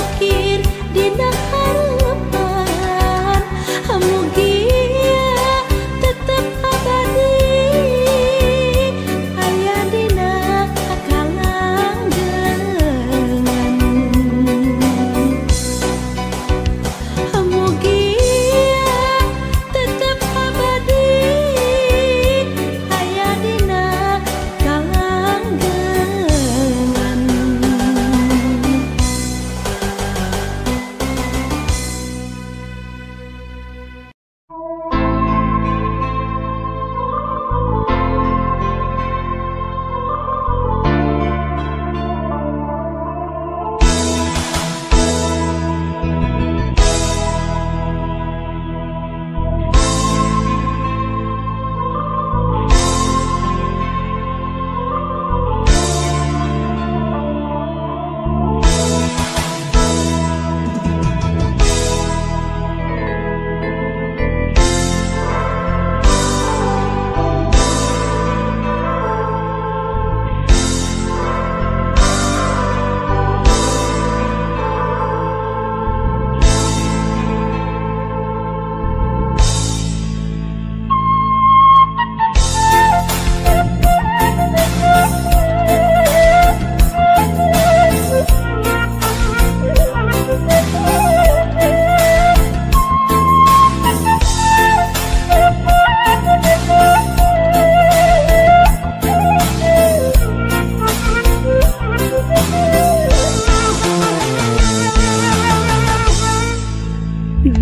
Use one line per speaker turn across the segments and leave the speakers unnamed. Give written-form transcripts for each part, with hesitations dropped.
kaukir dina harapan. Mugia tetep abadi aya dina kalanggengan. Mugia tetep abadi aya dina kalanggengan.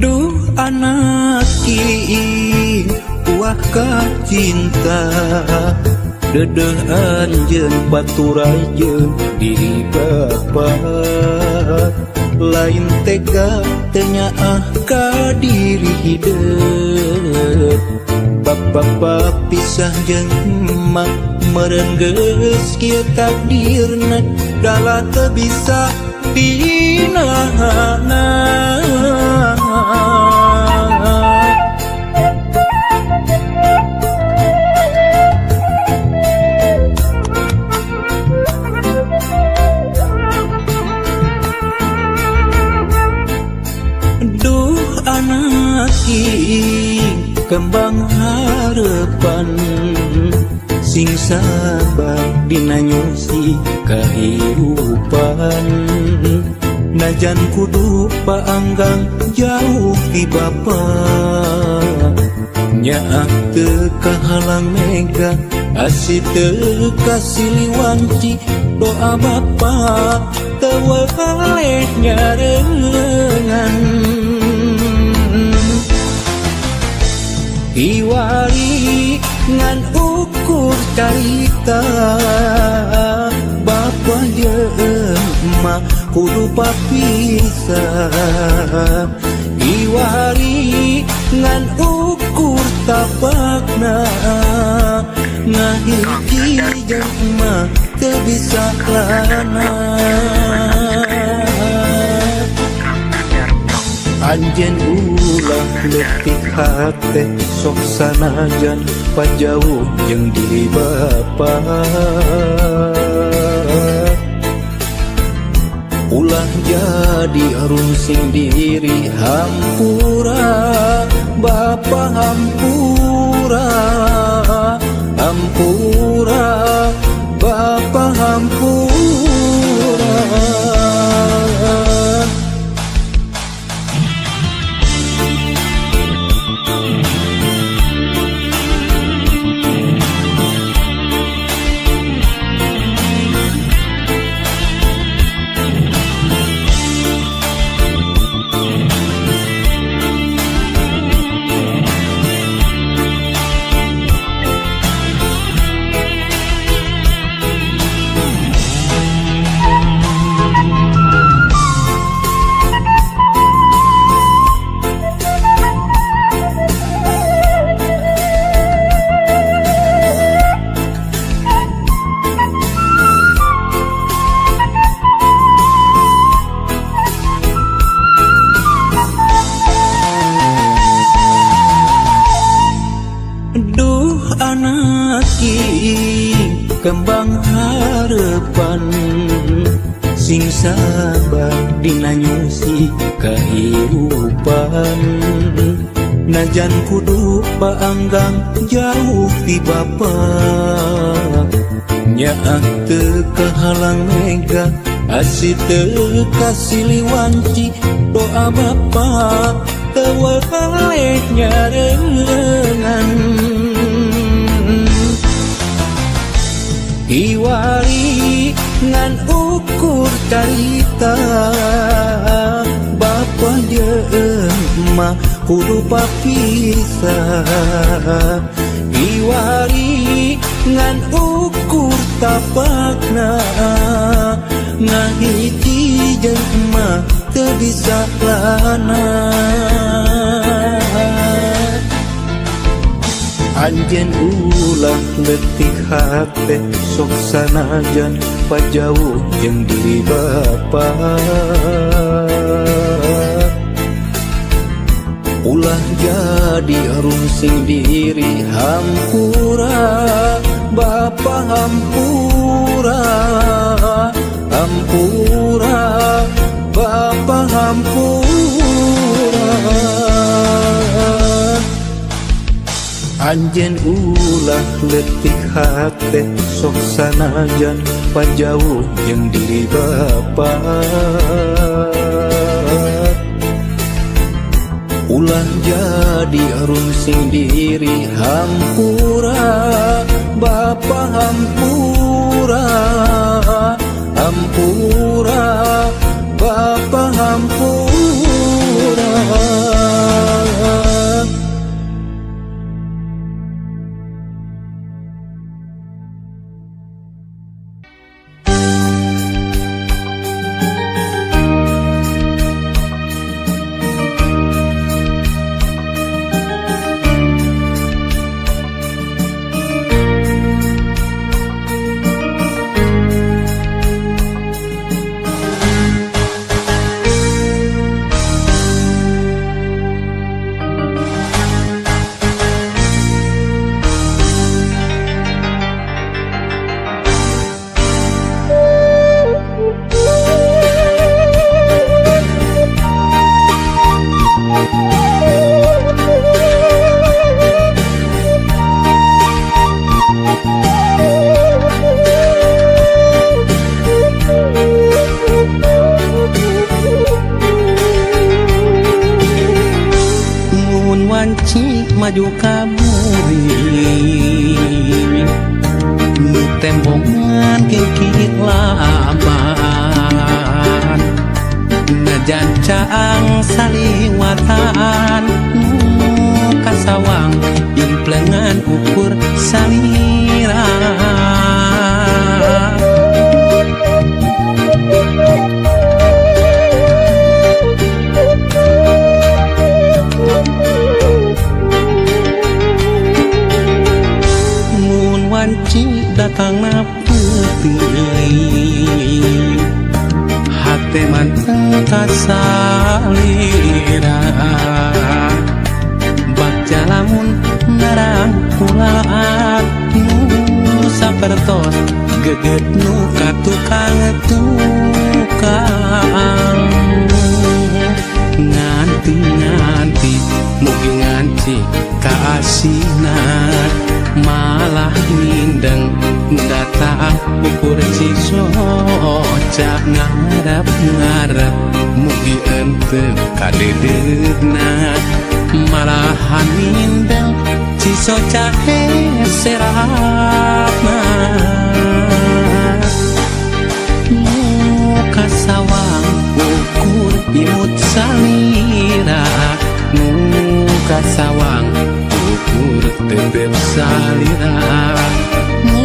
Duh anak kiing uah ka cinta dedeh anjeun baturai jeung diri bapa lain tega teu nyaah ka diri hideut bapa pisah jeung emak meureun geus kieu takdirna dala teu bisa dinahana. Duh anak ing kembang harapan sing sabar dina nyusi kahirupan najan kudu paanggang jauh ti bapa nyaah teu kahalang mega asih teu kasiliwanci doa bapa teu weleh nyarengan. Iwari ngan ukur carita bapa jeung emak kudu papisah iwari ngan ukur tapakna ngahiji jeung emak teu bisa lana. Anjeun ulah leutik hate sok sanajan pajauh jeung diri bapa ulah jadi rungsing diri hampura bapa hampura hampura bapa hampura. Anak kembang harapan Sing sabar dina nyusi kahirupan. Najan kudu paanggang jauh ti bapa, nyaah teu kahalang mega asih teu kasiliwanci doa bapa teu weleh nyarengan. Iwari ngan ukur carita bapa jeung emak kudu papisah. Iwari ngan ukur tapakna ngahiji jeung emak teu bisa lana. Anjeun ulah letih hate sok sanajan pajauh jeung diri bapa. Ulah jadi rungsing diri hampura bapa, hampura, hampura bapa, hampura. Anjeun ulah letih hate sok sanajan pajauh jeung diri bapa. Ulah jadi rungsing diri hampura bapa, hampura, hampura bapa, hampura.
Maju kamuring nu tembongan kingkit laban najan caang saliwatan nu kasawang implengan ukur salira. Datangna peuting hate manteng kasalira bagja lamun narangkulaan nu sapertos geget nu ka tukang tukang. Nganti-nganti mugi nganci kaasinan malah mindeng datang ukur cisoca ngarep-ngarep mugi enteu kadeudeuhna malahan mindeng cisoca heserapna. Nu kasawang ukur imut salira nu kasawang ukur tetep salira nu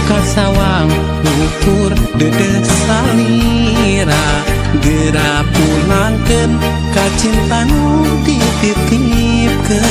kasawang ukur dedeh salira geura pulangkeun ka cinta nu dititipkeun.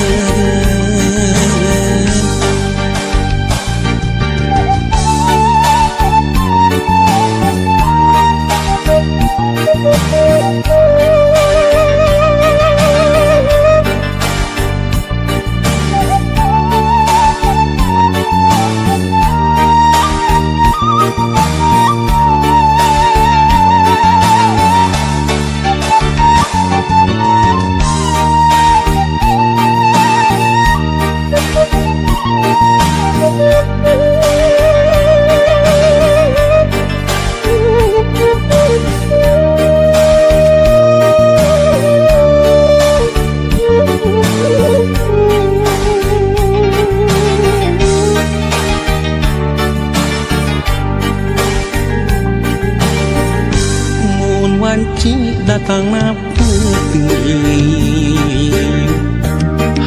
Datangna peuting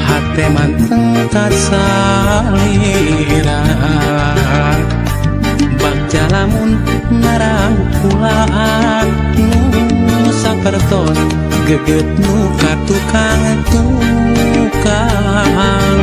hate manteng kasalira bagja lamun narangkulaan nu sapertos geget nu ka tukang tukang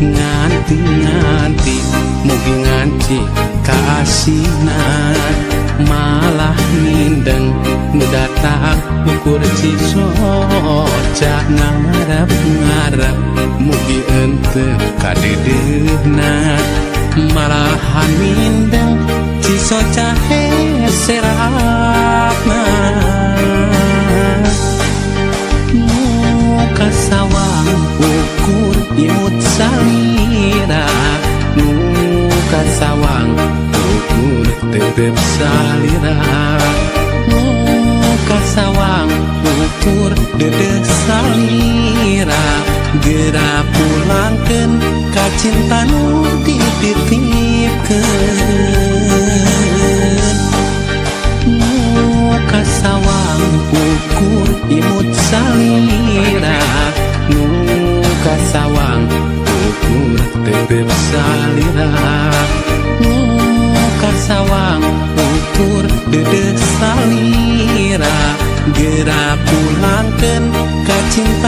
nganti-nganti mugi nganti kaasinan malah mindeng nu datang ukur cisoca ngarep-ngarep mugi ente kadeudeuna malahan mindeng cisoca heserapna nu kasawang ukur imut salira nu kasawang ukur tetep salira nu kasawang ukur dedeh salira geura pulangkeun ka cinta nu dititipkeun nu kasawang ukur imut salira nu kasawang ukur tetep salira nu kasawang ukur dedeh salira geura pulangkeun ka cinta.